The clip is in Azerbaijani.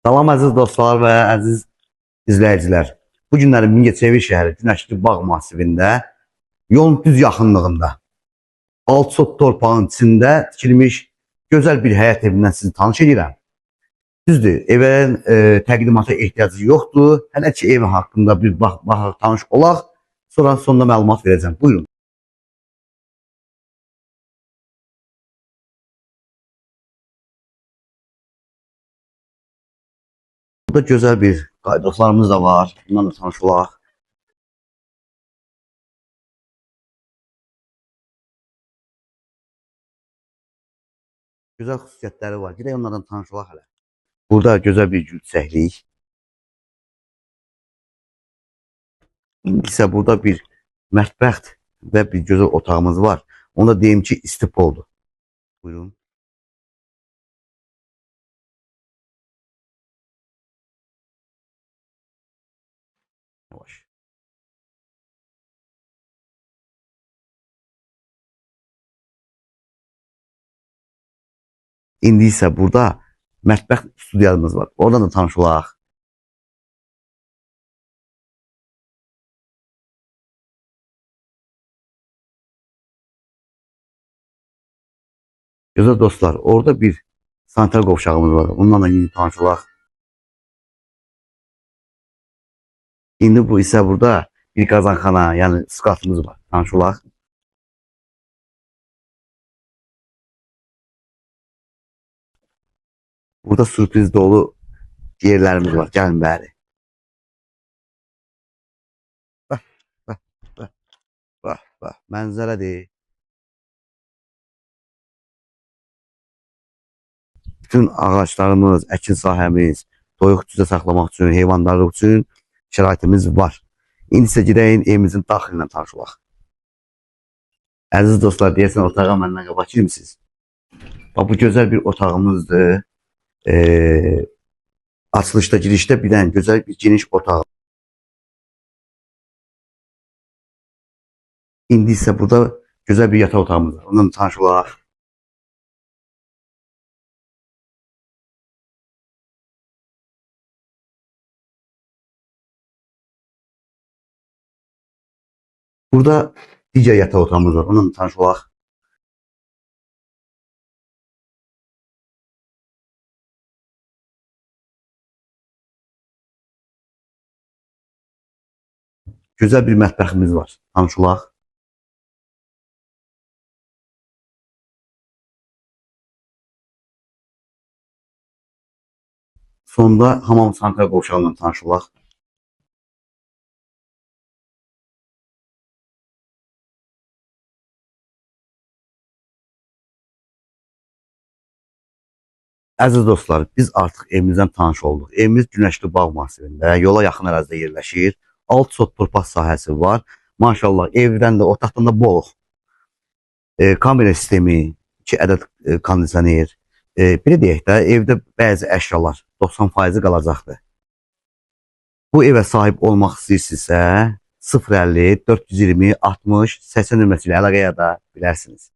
Salam əziz dostlar və əziz izləyicilər. Bu günləri Mingəçevir şəhəri Günəşli Bağ masivində yolun düz yaxınlığında 6 sot torpağın içində tikilmiş gözəl bir həyət evindən sizi tanış edirəm. Düzdür, evin təqdimata ehtiyacı yoxdur. Hələ ki ev haqqında bir baxaq, tanış olaq. Sonra sonda məlumat verəcəm. Buyurun. Burada gözəl bir qayıdoqlarımız da var. Bundan da tanış olaq. Gözəl xüsusiyyətləri var. Gedək onlardan tanış olaq hələ. Burada gözəl bir gül çiçəklik. İndi isə burada bir mətbəx və bir gözəl otağımız var. Onu da deyim ki, istipoldur. Buyurun. Yavaş. İndi isə burada mətbəx studiyamız var. Oradan da tanış olaq. Gözəl dostlar, orada bir sanitar qovşağımız var. Ondan da yeni tanış olaq. İndi bu isə burada bir qazanxana, yəni skladımız var. Tanış olaq. Burada sürpriz dolu yerlərimiz var. Gəlin bəri. Bax, bax, bax, bax, bax. Mənzərədir. Bütün ağaclarımız, əkin sahəmiz, toyuq cücə saxlamaq üçün, heyvandarlıq üçün şəraitimiz var. İndi isə gedək evimizin daxilindən tanış olaq. Əziz dostlar, deyəsən otağa məndən qabaq girmisiniz. Bax, bu gözəl bir otağımızdır. Açılışda, girişdə bir dənə gözəl bir geniş otaq. İndi isə burada gözəl bir yataq otağımız var. Ondan tanış olaq. Burada digər yataq otağımız var. Ondan tanış olaq. Gözəl bir mətbəximiz var. Tanış olaq. Sonda hamam sanitar qovşağı ilə tanış olaq. Əziz dostlar, biz artıq evimizdən tanış olduq. Evimiz Günəşli Bağ masivində, yola yaxın ərazidə yerləşir. 6 sot torpaq sahəsi var. Maşallah, evdən də, otaqdan da boluq. Kamera sistemi, 2 ədəd kondisioner. Belə deyək də, evdə bəzi əşyalar 90% qalacaqdır. Bu evə sahib olmaq istəyirsinizsə, 050 420 60 80 nömrəsi ilə əlaqəyə də bilərsiniz.